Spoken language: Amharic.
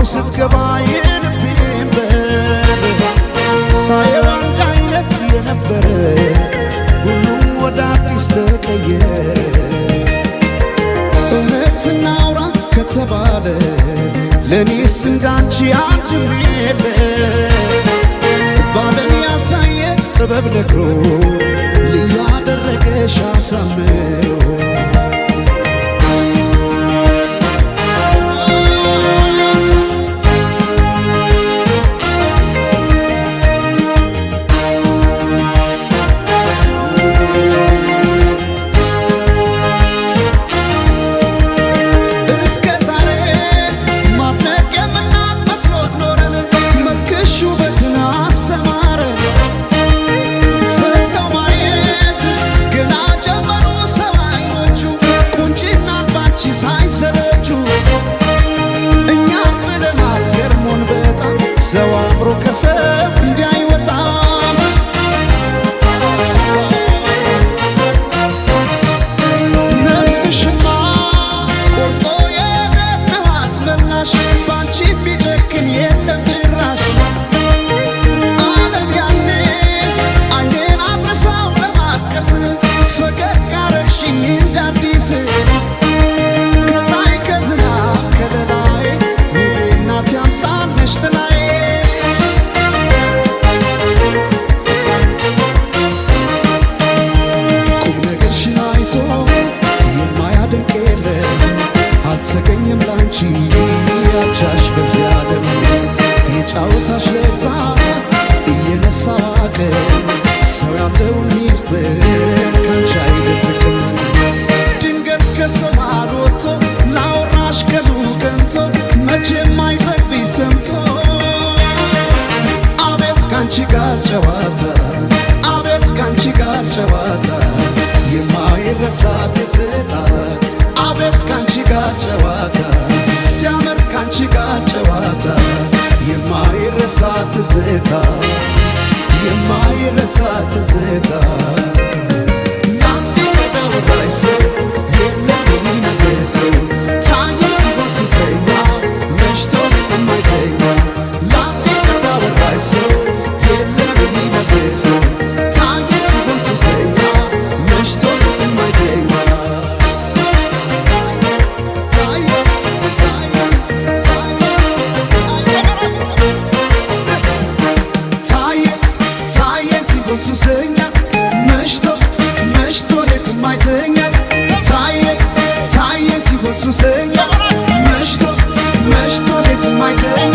ስትገባ የልቤን በር ሳየው አንድ አይነት የነበረ ሁሉም ወደ አዲስ ተቀየረ። እውነት እናውራ ከተባለ ለእኔስ እንዳንቺ አንድም የለ። በዓለም ያልታየ ጥበብ ነግሮ ልዩ አደረገሽ አሳምሮ። እስከ ዛሬ ማድነቅ የምናቅ መስሎት ኖረን መልክሽ ውበትን አስተማረ። ፈዘው ማየት ገና ጀመሩ ሰው አይኖቹ ቁንጅናን ባንቺ ሳይሰለቹ። እኛም ብለናል ገርሞን በጣም ሰው አምሮ ከሰው እንዲህ አይወጣም። ነፍስሽማ ቆርጦ የደነው አስመላሽ ባንቺ ቢጨክን የለም ጭራሽ። ዓለም ያኔ አይኔን አድርሳው ለማልቀስ ፈገግ አረግሽኝ እንደ አዲስ። ከፀሐይ ከዝናብ ከለላዬ ውቤ እናቴ አምሳል ነሽ ጥላዬ። ቁም ነገርሽን አይቶ የማያደንቅ የለም፣ አልተገኘም ላንቺ አቻሽ በዚያ ዓለም። የጫወታሽ ለዛ እየነሳ ዋቀ ሰው ያለውን ሚስጥር ካንቺ አይደብቅም። ድንገት ከሰማይ ወጥቶ ላወራሽ ቀኑ ቀንቶ መቼም አይጠግብሽ ሰምቶ። አቤት ካንቺ ጋር ጨዋታ፣ አቤት ካንቺ ጋር ጨዋታ፣ የማይረሳ ትዝታ። አቤት ካንቺ ጋር ጨዋታ ሲያምር፣ ካንቺ ጋር ጨዋታ የማይረሳ ትዝታ፣ የማይረሳ ትዝታ። ለአንድ ቀን አወራሽ ሰው የለም የሚመልሰው ታየ ሲሆን ሱሰኛ መሽቶ የማይተኛ። ለአንድ ቀን አወራሽ ሰው የለም የሚመልሰው ታየ ሲሆን ሱሰኛ መሽቶ የማይተኛ። ታየ ታየ ታየ ታየ ታየ ሲሆን ሱሰኛ መሽቶ መሽቶ ሌት የማይተኛ። ታየ ታየ ሲሆን ሱሰኛ መሽቶ መሽቶ ሌት የማይተኛ።